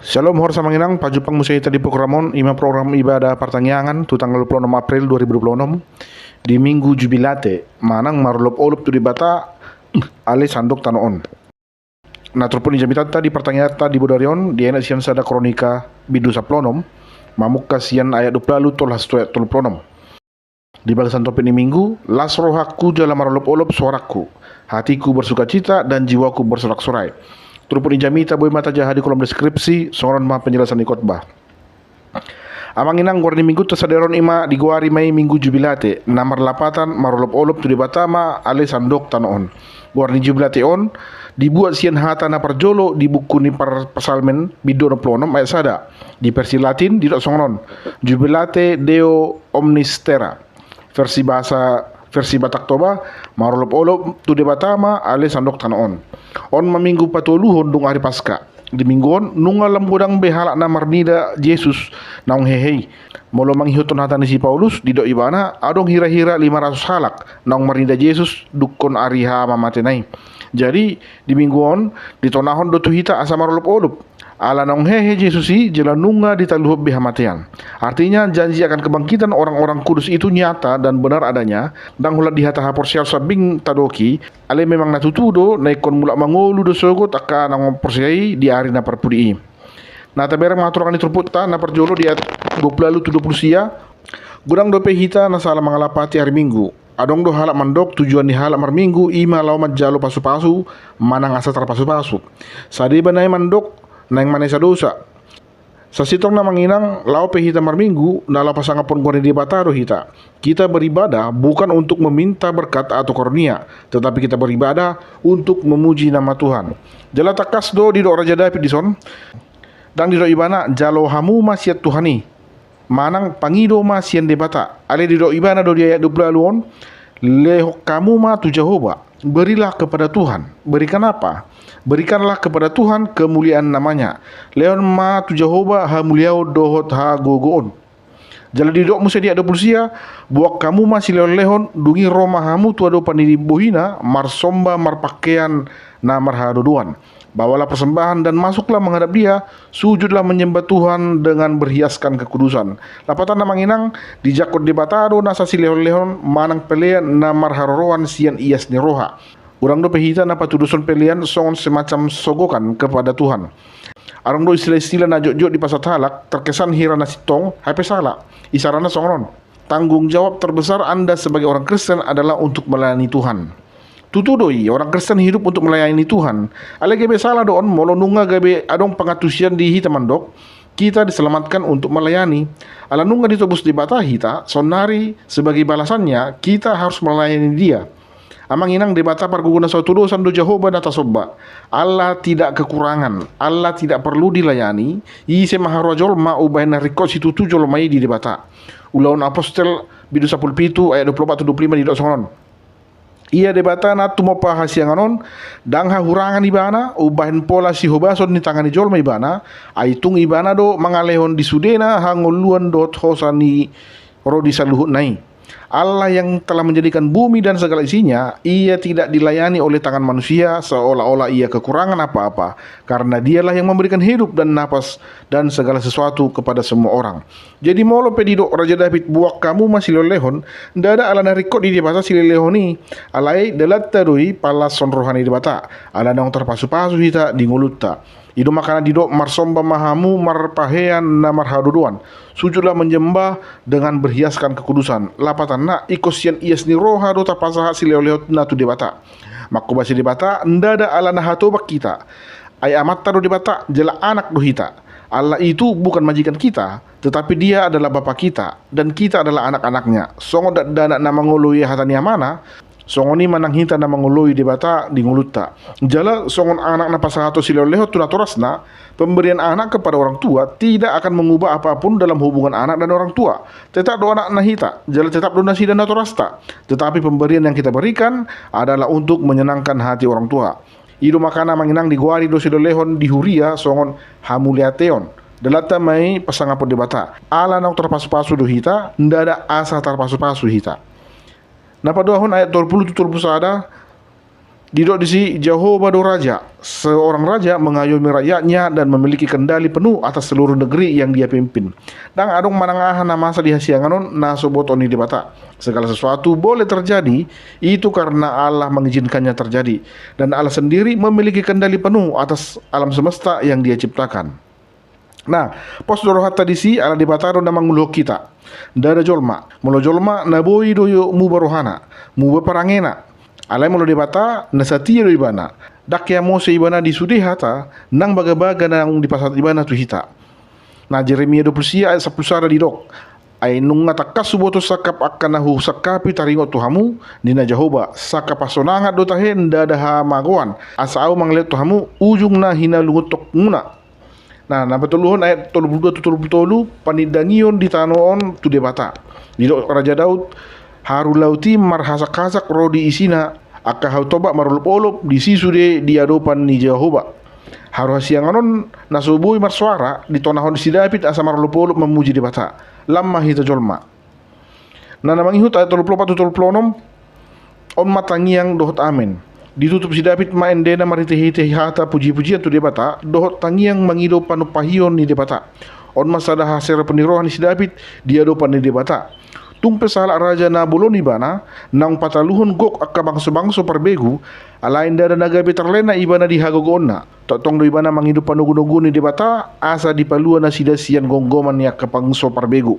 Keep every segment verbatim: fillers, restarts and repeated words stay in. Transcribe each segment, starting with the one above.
Shalom, horas amang inang, pajumpang muse hita di program on, ima program ibadah partangiangan tu tanggal dua puluh enam April dua ribu dua puluh enam, di Minggu Jubilate, manang marolop-olop tu Debata, ale sandok tano on. Na turpuk ni jamitanta di partangianganta di bodari on, dienet sian sada Kronika bindu sampulu onom, mamungka sian ayat dua puluh ualu tolhas tu ayat tolu puluh onom. Di bagasan topik ni Minggu, las rohangku jala marolop-olop soarangku, hatiku bersukacita dan jiwaku bersorak-sorai. Turpuk ni jamita boi ma tajaha di kolom deskripsi, songon on ma penjelasan ni khotbah. Amang inang, goar ni Minggunta sadari on ima digoari ma i Minggu Jubilate, na marlapatan marolop-olop tu Debata ma ale sandok tano on. Goar ni Jubilate on dibuat sian hata na parjolo di buku ni Par-, Psalmen bindu onom puluh onom ayat sada. Di versi Latin didok songon on, Jubilate Deo omnis terra. Versi bahasa, versi Batak Toba, marolop-olop tu Debata ma ale sandok tano on. On ma minggu patoluhon dung ari Paska. Di minggu on nunga lam godang be halak na marnida Jesus naung hehe i. Molo mangihuthon hata ni si Paulus, didok ibana adong hira-hira lima ratus halak naung marnida Jesus dungkon ari hamamatena i. Jadi, di minggu on ditonahon do tu hita asa marolop-olop. Ala naung hehe Jesus i jala nunga ditaluhon be hamatean. Artinya, janji akan kebangkitan orang-orang kudus itu nyata dan benar adanya, ndang holan di hata haporseaon sambing tadok i, ale memang na tutu do, na ingkon mulak mangolu do sogot angka naung porsea i di ari na parpudi i. Na tabereng ma haturangan ni turpukta na parjolo di ayat dua puluh ualu tu dua puluh sia. Godang dope hita na sala mangalapati ari Minggu. Adong do halak mandok tujuan ni halak marminggu ima laho manjalo pasu-pasu, manang asa tarpasu-pasu. Sadeba nai mandok naeng manesa dosa. Sasintongna amang inang, laho pe hita marminggu, na laho pasangaphon goar ni Debata do hita. Kita beribadah bukan untuk meminta berkat atau karunia, tetapi kita beribadah untuk memuji nama Tuhan. Jala tangkas do didok Raja David dison, ndang didok ibana jalo hamu ma sian Tuhan i, manang pangido ma sian Debata. Alai didok ibana do di ayat dua puluh ualu on, lehon hamu ma tu Jahowa, berilah kepada Tuhan. Berikan apa? Berikanlah kepada Tuhan kemuliaan namanya. Lehon ma tu Jahowa hamuliaon dohot hagogoon. Jala didok muse di ayat dua puluh sia, boan hamu ma silehon-lehon, dung i ro ma hamu tu adopan ni bohina, marsomba marpangkean na marhadodoan. Bawalah persembahan dan masuklah menghadap Dia, sujudlah menyembah Tuhan dengan berhiaskan kekudusan. Lapatanna amang inang, dijangkon Debata do nasa silehon-lehon manang pelean na marharoroan sian ias ni roha. Godang dope hita na patudoshon pelean songon semacam sogokan kepada Tuhan. Adong do istilah-istilah na jotjot dipasahat halak, terkesan hira na sintong, hape sala. Isarana songon on. Tanggung jawab terbesar Anda sebagai orang Kristen adalah untuk melayani Tuhan. Tutu do i, orang Kristen hidup untuk melayani Tuhan. Alai gabe sala do on molo nunga gabe adong pangantusian di hita mandok, kita diselamatkan untuk melayani. Ala nunga ditobus Debata hita, saonnari sebagai balasannya, kita harus melayani Dia. Amang inang, Debata pargogo na so tudosan do Jahowa na tasomba. Allah tidak kekurangan, Allah tidak perlu dilayani. Ise ma haroa jolma umbahen na ringkot situtu jolma i di Debata. Ulaon Apostel bindu sampulu pitu ayat dua puluh opat tu dua puluh lima didok songon on. Ia Debata na tumompa hasiangan on, ndang hahurangan Ibana, umbahen pola sihobason ni tangan ni jolma Ibana, ai tung Ibana do mangalehon di sudena hangoluan dohot hosa ni ro di saluhutna i. Allah yang telah menjadikan bumi dan segala isinya, Ia tidak dilayani oleh tangan manusia seolah-olah Ia kekurangan apa-apa, karena Dialah yang memberikan hidup dan napas dan segala sesuatu kepada semua orang. Jadi molo pe didok Raja David, boan hamu ma silehon-lehon, ndada ala na ringkot di Debata silehon-lehon i, alai dalanta do i palashon roha ni Debata, ala naung tarpasu-pasu hita di ngolunta. I do makana didok, marsomba ma hamu marpangkean na marhadodoan. Sujudlah menyembah dengan berhiaskan kekudusan. Lapatanna, ingkon sian ias ni roha do tapasahat silehon-lehon na tu Debata. Manghobasi Debata, ndada ala na hatobang hita. Ai amanta do Debata, jala anak do hita. Allah itu bukan majikan kita, tetapi Dia adalah Bapa kita, dan kita adalah anak-anaknya. Songon dakdanak na mangoloi hata ni amana, songon i ma nang hita na mangoloi Debata di ngolunta. Jala songon anak na pasahathon silehon-lehon tu natorasna, pemberian anak kepada orang tua tidak akan mengubah apapun dalam hubungan anak dan orang tua. Tetap do anakna hita, jala tetap do nasida natorasta. Tetapi pemberian yang kita berikan adalah untuk menyenangkan hati orang tua. I do makana amang inang, digoari do silehon-lehon di huria songon hamuliateon. Dalanta ma i pasangaphon Debata. Ala naung tarpasu-pasu do hita, ndada asa tarpasu-pasu hita. Na paduahon, ayat tolu puluh tu tolu puluh sada, Didok disi, Jahowa do raja. Seorang raja mengayomi rakyatnya dan memiliki kendali penuh atas seluruh negeri yang dia pimpin. Ndang adong manang aha na masa di hasiangan on na so diboto ni Debata. Segala sesuatu boleh terjadi, itu karena Allah mengizinkannya terjadi. Dan Allah sendiri memiliki kendali penuh atas alam semesta yang Dia ciptakan. Nah, pos do rohanta disi ala Debata do na manguluhon hita. Ndada jolma. Molo jolma na boi do muba rohana, muba parangena. Alai molo Debata na satia do Ibana. Ndang hea mose Ibana di sude hata nang bagabaga naung dipasahat Ibana tu hita. Na Jeremia dua pulu sia ayat sampulu sada didok, ai nunga tangkas huboto sangkap angka na husangkapi taringot tu hamu, ninna Jahowa, sangkap hasonangan do tahe ndada hamagoan, asa ahu mangalehon tu hamu ujung na hinalungunhonmuna. Nah, na patoluhon ayat tolu pulu dua tu tolu pulu tolu, panindangion di tano on tu Debata. Didok Raja Daud, haru laut i marhasak-hasak ro di isina, angka hau toba marolop-olop disi sude di adopan ni Jahowa. Haru hasiangan on na so boi marsoara ditonahon si David asa marolop-olop mamuji Debata. Lam ma hita jolma. Na na mangihut ayat tolu pulu opat tu tolu pulu onom, on ma tangiang dohot amen. Ditutup si David ma endena marhite-hite hata puji-pujian tu Debata dohot tangiang mangido panumpahion ni Debata. On ma sada haserepan ni roha ni si David di adopan ni Debata. Tung pe sahalak raja na bolon ibana, naung pataluhon gok angka bangso-bangso parbegu, alai ndada na gabe tarlena ibana di hagogoonna. Tongtong do ibana mangido panogu-nogu ni Debata asa dipalua nasida sian gomgoman ni angka bangso parbegu.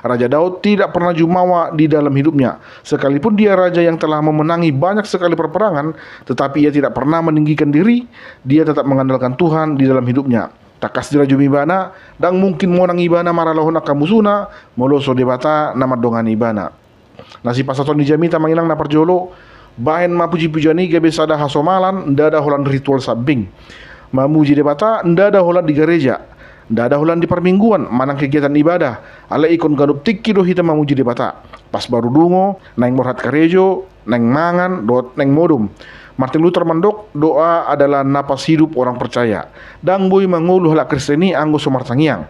Raja Daud tidak pernah jumawa di dalam hidupnya. Sekalipun dia raja yang telah memenangi banyak sekali perperangan, tetapi ia tidak pernah meninggikan diri. Dia tetap mengandalkan Tuhan di dalam hidupnya. Tangkas dirajumi ibana, ndang mungkin monang ibana maralohon angka musuna, molo so Debata na mandongani ibana. Na sipasahaton ni jamita amang inang na parjolo, bahen ma puji-pujian i gabe sada hasomalan, ndada holan ritual sambing. Mamuji Debata ndada holan di gareja, ndada holan di parmingguan manang kegiatan ibadah, alai ingkon ganup tingki do hita mamuji Debata. Pas baru dungo, naeng borhat karejo, naeng mangan dohot naeng modom. Martin Luther mandok, doa adalah napas hidup orang percaya. Ndang boi mangolu halak Kristen i anggo so martangiang.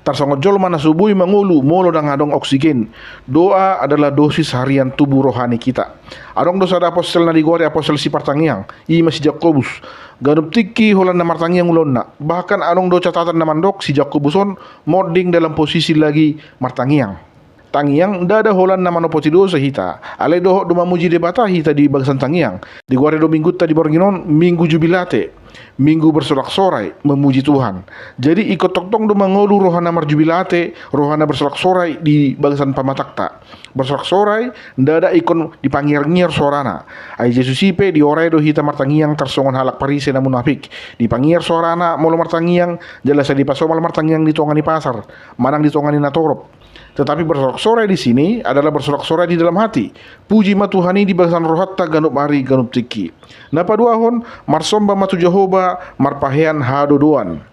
Tarsongon jolma na so boi mangolu molo ndang adong oksigen. Doa adalah dosis harian tubuh rohani kita. Adong do sada apostel na digoari apostel si partangiang, i ma si Jakobus. Ganup tingki holan na martangiang ulaonna. Bahkan adong do catatan na mandok si Jakobus on monding dalam posisi lagi martangiang. Tangiang ndada holan na manopoti dosa hita, alai dohot do mamuji Debata hita di bagasan tangiang. Digoari do minggunta di borngin on Minggu Jubilate, Minggu bersorak-sorai, memuji Tuhan. Jadi ingkon tongtong do mangolu roha na marjubilate, roha na bersorak-sorai di bagasan pamatangta. Bersorak-sorai ndada ingkon dipangiar-ngiar soarana. Ai Jesus i pe diorai do hita martangiang tarsongon halak Parise na munafik. Dipangiar soarana molo martangiang, jala sai dipasomal martangiang di tonga ni pasar manang di tonga ni natorop. Tetapi bersorak-sorai di sini adalah bersorak-sorai di dalam hati. Puji ma Tuhan i di bagasan rohanta ganup ari ganup tingki. Na paduahon, marsomba ma tu Jahowa marpahean hadodoan.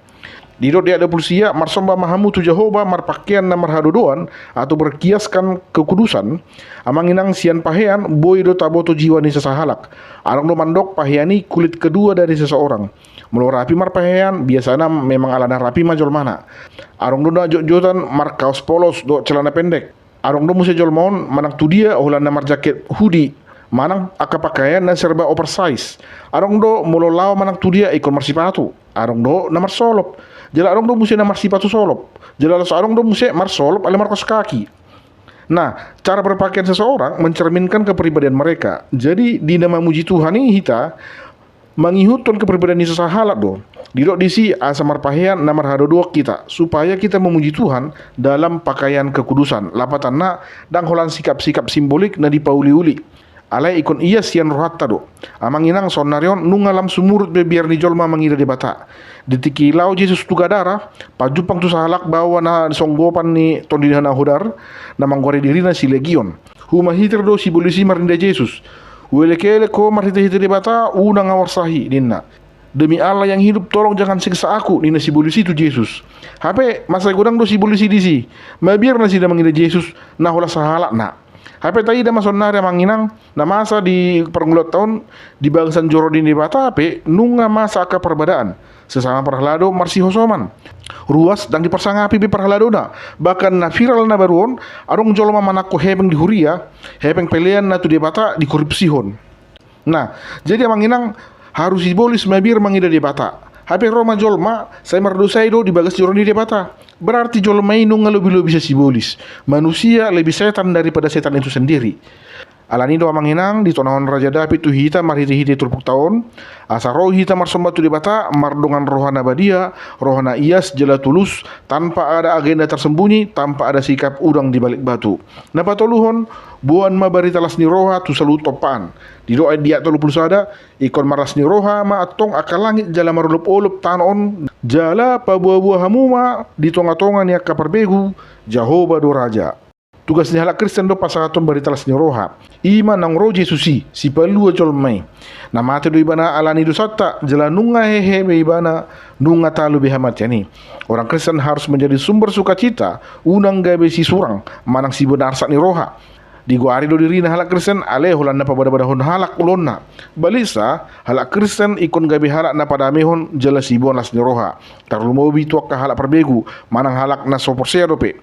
Didok di ayat dua pulu sia, marsomba ma hamu tu Jahowa marpahean na marhadodoan, atau berkiaskan kekudusan. Amang inang, sian pahean boi do taboto jiwa ni sasahalak. Adong do mandok pahean i kulit kedua dari seseorang. Molo rapi marpahean, biasana memang alana rapi ma jolmana. Adong do na jotjotan markaos polos dohot celana pendek. Adong do muse jolma on manang tudia holan na marjaket hoodie manang angka pakaian na serba oversize. Adong do molo laho manang tudia ingkon marsipatu. Adong do na marsolop. Jala adong do muse na marsipatu solop. Jala laos adong do muse marsolop alai markaos kaki. Nah, cara berpakaian seseorang mencerminkan kepribadian mereka. Jadi di na mamuji Tuhan i hita, mangihuthon kepribadian ni sasahalak do. Didok disi asa marpahean na marhadodoan hita, supaya kita memuji Tuhan dalam pakaian kekudusan. Lapatanna, ndang holan sikap-sikap simbolik na dipauli-uli. Alai ingkon ias sian rohanta do. Amang inang, saonnari on nunga lam sumurut be biar ni jolma mangida Debata. Di tingki laho Jesus tu Gadara, pajumpang tu sahalak baoa na songgopan ni tondi na hodar, na manggoari dirina si Legion. Humahitir do sibolis i marnida Jesus, "Huelek-elek ho marhite-hite Debata, unang ahu arsahi," ninna. "Demi Allah yang hidup, tolong jangan siksa aku," ninna sibolis i tu Jesus. Hape masa godang do sibolis i disi. Mabiar nasida mangida Jesus na holan sahalakna. Hape taida ma saonnari amang inang, na masa di parngoluanta on, di bagasan joro ni Debata pe nunga masa angka parbadaan. Sesama parhalado marsihosoman. Ruas ndang diparsangapi be parhaladona. Bahkan na viral na baru on, adong jolma manangko hepeng di huria, hepeng pelean na tu Debata dikorupsihon. Nah, jadi amang inang, harus sibolis ma bir mangida Debata. Hape ro ma jolma, sai mardosa i do di bagas joro ni Debata. Berarti jolma i nunga lobi-lobi sian sibolis. Manusia lebih setan daripada setan itu sendiri. Alani do amang inang, ditonahon Raja David tu hita marhite-hite turpukta on, asa ro hita marsomba tu Debata mardongan roha na badia, roha na ias jala tulus, tanpa ada agenda tersembunyi, tanpa ada sikap udang di balik batu. Na patoluhon, boan ma barita las ni roha tu saluhut ompaan. Didok ayat tolu pulu sada, ingkon marlas ni roha ma antong angka langit jala marolop-olop tano on, jala paboa-boa hamu ma di tonga-tonga ni angka parbegu, Jahowa do raja. Tugas ni halak Kristen do pasahathon barita las ni roha. I ma naung ro Jesus i, sipalua jolma i. Na mate do ibana alani dosanta, jala nunga hehe be ibana, nunga talu be hamatean i. Orang Kristen harus menjadi sumber sukacita, unang gabe sisurang, manang sibonarsak ni roha. Digoari do dirina halak Kristen ale holan na pabada-badahon halak ulaonna. Balisa, halak Kristen ingkon gabe halak na padamehon jala siboan las ni roha. Tarlumobi tu angka halak parbegu, manang halak na so porsea dope.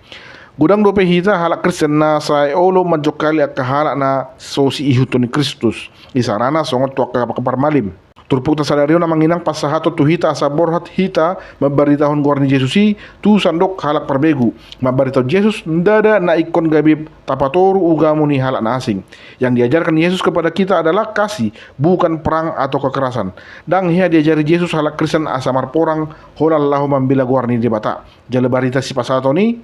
Godang dope hita halak Kristen na sai olo manjongkali angka halak na so siihuthon ni Kristus. Isarana songon tu angka parmalim. Turpukta sadari on amang inang pasahathon tu hita asa borhat hita mambaritahon goar ni Jesus i tu sandok halak parbegu. Mambaritahon Jesus ndada na ingkon gabe tapatoru ugamo ni halak na asing. Yang diajarkan Yesus kepada kita adalah kasih, bukan perang atau kekerasan. Ndang hea diajari Jesus halak Kristen asa marporang holan laho mambela goar ni Debata. Jala barita sipasahaton i,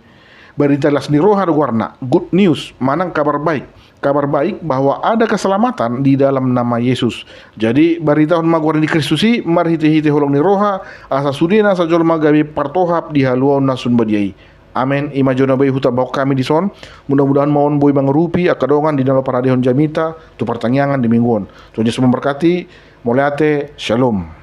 barita las ni roha do goarna, good news, manang kabar baik. Kabar baik bahwa ada keselamatan di dalam nama Yesus. Jadi, baritahon ma goar ni Kristus i marhite-hite holong ni roha, asa sude nasa jolma gabe partohap di haluaon na sun badia i. Amen. I ma jo na boi hutambahon hami dison. Mudah-mudahan ma on boi mangurupi angka dongan di na laho paradehon jamita tu partangiangan di minggu on. Tuhan Yesus memberkati. Mauliate. Shalom.